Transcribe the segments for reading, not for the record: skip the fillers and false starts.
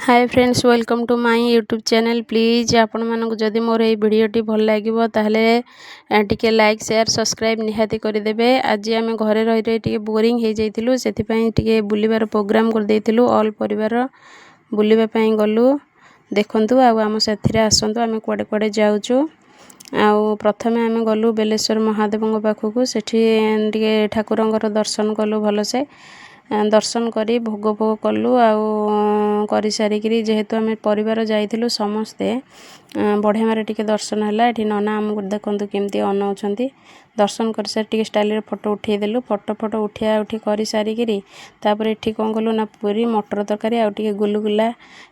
Hi friends, welcome to my YouTube channel. Please, ଆପଣମାନଙ୍କୁ ଯଦି ମୋର ଏଇ ଭିଡ଼ିଓଟି ଭଲ ଲାଗିବ, ତାହେଲେ ଟିକେ ଲାଇକ୍, ସେୟାର, ସବସ୍କ୍ରାଇବ୍ ନିହାତି କରିଦେବେ। ଆଜି ଆମେ ଘରେ ରହି ରହି ଟିକେ ବୋରିଂ ହେଇଯାଇଥିଲୁ, ସେଥିପାଇଁ ଟିକେ ବୁଲିବାର ପ୍ରୋଗ୍ରାମ୍ କରିଦେଇଥିଲୁ। ଅଲ୍ ପରିବାର ବୁଲିବା ପାଇଁ ଗଲୁ। ଦେଖନ୍ତୁ ଆଉ ଆମ ସାଥିରେ ଆସନ୍ତୁ, ଆମେ କୁଆଡ଼େ କୁଆଡ଼େ ଯାଉଛୁ। ଆଉ ପ୍ରଥମେ ଆମେ ଗଲୁ ବେଲେଶ୍ୱର ମହାଦେବଙ୍କ ପାଖକୁ। ସେଠି ଟିକେ ଠାକୁରଙ୍କର ଦର୍ଶନ କଲୁ। ଭଲସେ ଦର୍ଶନ କରି ଭୋଗ ଫୋଗ କଲୁ। ଆଉ କରିସାରିକିରି, ଯେହେତୁ ଆମେ ପରିବାର ଯାଇଥିଲୁ ସମସ୍ତେ, ବଢ଼ିଆ ମାରେ ଟିକେ ଦର୍ଶନ ହେଲା। ଏଠି ନନା ଆମକୁ ଦେଖନ୍ତୁ କେମିତି ଅନଉଛନ୍ତି। ଦର୍ଶନ କରିସାରି ଟିକେ ଷ୍ଟାଇଲରେ ଫଟୋ ଉଠେଇଦେଲୁ। ଫଟୋ ଫଟୋ ଉଠିଆ ଉଠି କରିସାରିକିରି ତାପରେ ଏଠି କ'ଣ କଲୁ ନା ପୁରୀ ମଟର ତରକାରୀ ଆଉ ଟିକେ ଗୁଲୁଗୁଲା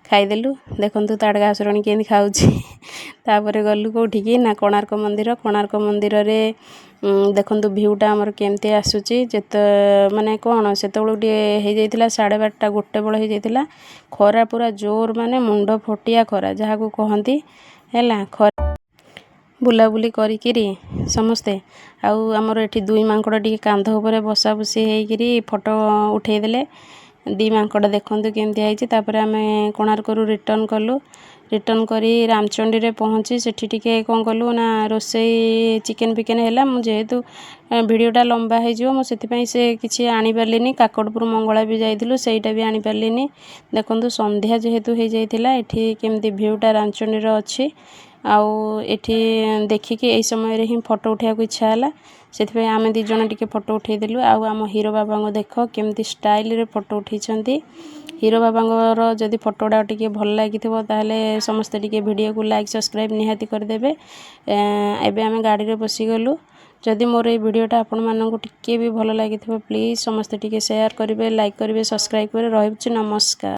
ଖାଇଦେଲୁ। ଦେଖନ୍ତୁ ତାଡ଼କା ଅସୁରାଣୀ କେମିତି ଖାଉଛି। ତାପରେ ଗଲୁ କେଉଁଠିକି ନା କୋଣାର୍କ ମନ୍ଦିର। କୋଣାର୍କ ମନ୍ଦିରରେ ଦେଖନ୍ତୁ ଭିଉଟା ଆମର କେମିତି ଆସୁଛି। ଯେତେ ମାନେ କ'ଣ, ସେତେବେଳକୁ ଟିକେ ହେଇଯାଇଥିଲା 12:30, 1 ବେଳ ହେଇଯାଇଥିଲା। ଖରା ପୁରା ଜୋର, ମାନେ ମୁଣ୍ଡ ଫଟିଆ ଖରା ଯାହାକୁ କହନ୍ତି ହେଲା। ଖରା ବୁଲାବୁଲି କରିକିରି ସମସ୍ତେ, ଆଉ ଆମର ଏଠି ଦୁଇ ମାଙ୍କଡ଼ ଟିକେ କାନ୍ଧ ଉପରେ ବସା ବସି ହେଇକିରି ଫଟୋ ଉଠେଇଦେଲେ। ଦୁଇ ମାଙ୍କଡ଼ ଦେଖନ୍ତୁ କେମିତି ହେଇଛି। ତାପରେ ଆମେ କୋଣାର୍କରୁ ରିଟର୍ଣ୍ଣ କଲୁ। ରିଟର୍ଣ୍ଣ କରି ରାମଚଣ୍ଡୀରେ ପହଞ୍ଚି ସେଠି ଟିକେ କ'ଣ କଲୁ ନା ରୋଷେଇ ଚିକେନ୍ ଫିକେନ୍ ହେଲା। ମୁଁ ଯେହେତୁ ଭିଡ଼ିଓଟା ଲମ୍ବା ହେଇଯିବ, ମୁଁ ସେଥିପାଇଁ ସେ କିଛି ଆଣିପାରିଲିନି। କାକଟପୁର ମଙ୍ଗଳା ବି ଯାଇଥିଲୁ, ସେଇଟା ବି ଆଣିପାରିଲିନି। ଦେଖନ୍ତୁ, ସନ୍ଧ୍ୟା ଯେହେତୁ ହେଇଯାଇଥିଲା, ଏଠି କେମିତି ଭିଉଟା ରାମଚଣ୍ଡୀର ଅଛି। ଆଉ ଏଠି ଦେଖିକି ଏଇ ସମୟରେ ହିଁ ଫଟୋ ଉଠାଇବାକୁ ଇଚ୍ଛା ହେଲା, ସେଥିପାଇଁ ଆମେ ଦୁଇ ଜଣ ଟିକେ ଫଟୋ ଉଠେଇଦେଲୁ। ଆଉ ଆମ ହିରୋ ବାବାଙ୍କୁ ଦେଖ କେମିତି ଷ୍ଟାଇଲରେ ଫଟୋ ଉଠେଇଛନ୍ତି। ହିରୋ ବାବାଙ୍କର ଯଦି ଫଟୋ ଗୁଡ଼ାକ ଟିକେ ଭଲ ଲାଗିଥିବ, ତାହେଲେ ସମସ୍ତେ ଟିକେ ଭିଡ଼ିଓକୁ ଲାଇକ୍, ସବସ୍କ୍ରାଇବ୍ ନିହାତି କରିଦେବେ। ଏବେ ଆମେ ଗାଡ଼ିରେ ବସିଗଲୁ। ଯଦି ମୋର ଏଇ ଭିଡ଼ିଓଟା ଆପଣମାନଙ୍କୁ ଟିକେ ବି ଭଲ ଲାଗିଥିବ, ପ୍ଲିଜ୍ ସମସ୍ତେ ଟିକେ ସେୟାର କରିବେ, ଲାଇକ୍ କରିବେ, ସବସ୍କ୍ରାଇବ୍ କରିବେ। ରହୁଛି, ନମସ୍କାର।